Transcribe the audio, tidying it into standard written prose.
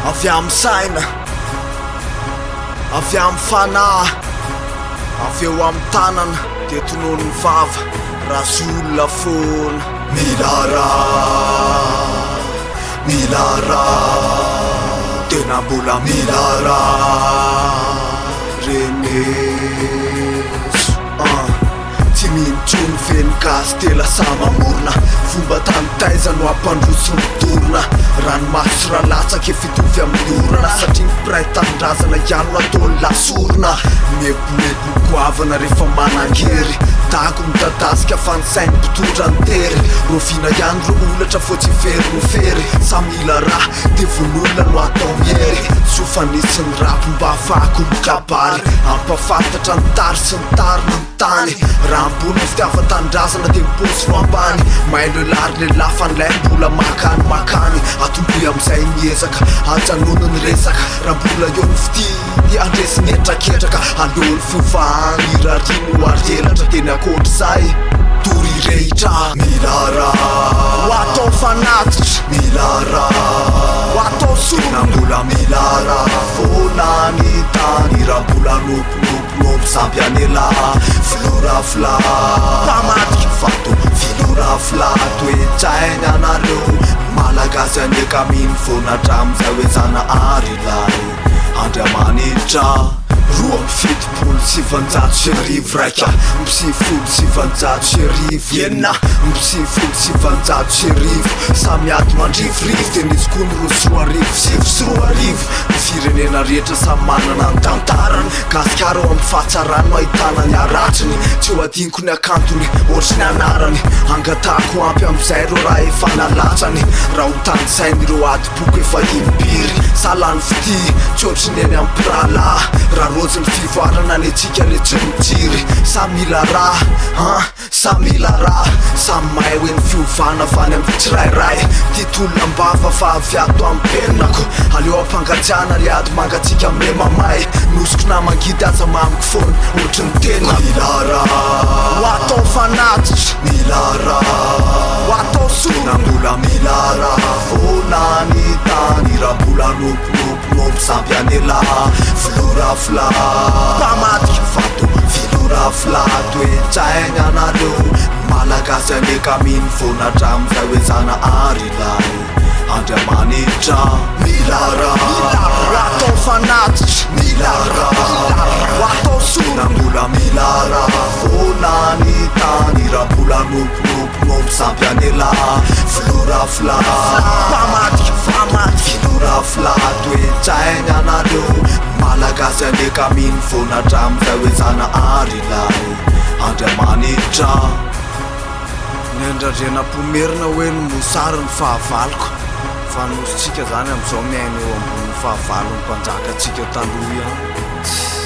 Avy amin'ny saina, avy amin'ny fanahy, avy eo amin'ny tanana dia tonon'ny vava raha sy olona foana. Mila rà, mila rà, tena mbola mila rà, reneso ah. Tsy mino tsony feno gasy de lasa mamorona Fomba tany taiza no hampandroso ny torona Ranomaso sy ra latsaka efa hitovy amin'ny orana Satria ny mpiray tanindrazana ihany no ataony lasorona Mieboebo goavana rehefa manangery Dago midadasika fa ny sain'ny mpitondra no tery Raoviana ihany ireo olatra vao tsy very no fery Sa mila ra de vonoina no atao miery Soa fa nisy ny rap mba ahafahako mikabary Hampafantatra ny tary sy ny tariny ny tany Raha ambony ny fitiavan-tanindrazana dia ny paosy no ambany Mailo elah ry lehilahy fa ny lay mbola makany makany Atombohy amin'izay ny ezaka, ajanony ny resaka Raha mbola eo ny fitia dia handresy ny hetraketraka Aleo ny fiovana irariany ho ary elatra Dia ny ankoatr'izay tory rehitra Mila rà Ho atao fanatitra Mila rà Ho atao sorona Tena mbola mila rà foana ny tany Raha mbola nopinopy Nopy sampy an'elah Filoha rafla Mpamadika vato Filoha rafla Toe-tsaina anareo Malagasy anie ka mino foana hatramin'izay hoe Zanahary ilay Andriamanitra 1972 1991 1991 Samy ady mandrivorivo dia nisy koa ny 2002 2009 Ny firenena rehetra samy manana ny tantarany Gasikara ao amin'ny fahatsarany no ahitana ny haratsiny Tsy ho adinoko ny hakantony ohatry ny anarany Angatahako ampy amin'izay ireo raha efa nalatsany Raha ho tanisaina ireo adim-poko efa impiry Sa lany fitia tsy ohatry ny eny amin'ny mpirahalahy Raha rojo ny fivoarana ny antsika le tsy mitsiry Sa mila raha an Samy mila raha, samy mahay hoe ny fiovana avy any amin'ny tsirairay Ty tolona am-bava fa avy ato amin'ny penako Aleo ampangatsiahana le ady mangatsiaka me mamay Nosiko na mangidy aza mamiko foana ohatry ny tenako Mila raha, ho atao fanatitra Mila raha, ho atao sorona Tena mbola mila raha foana ny tany Raha mbola nopinopinopy sampy an'elah Filoha rafla, mpamadika vato Filoha rafla, toe-tsaina anareo Malagasy anie ka mino foana hatramin'izay hoe Zanahary ilay Andriamanitra Mila rà, atao fanatitra Mila rà, atao sorona Tena mbola mila rà foana ny tany Raha mbola nopinopinopy sampy an'elah Filoha rafla, mpamadika vato Filoha rafla, toe-tsaina anareo Malagasy anie ka mino foana hatramin'izay hoe Zanahary ilay Andriamanitra. Ny an-dRandrianampoinimerina hoe ny mosary ny fahavaloko, fa ny nosintsika zany amin'izao miaina eo ambonin'ny fahavalon'ny mpanjakantsika taloha ihany.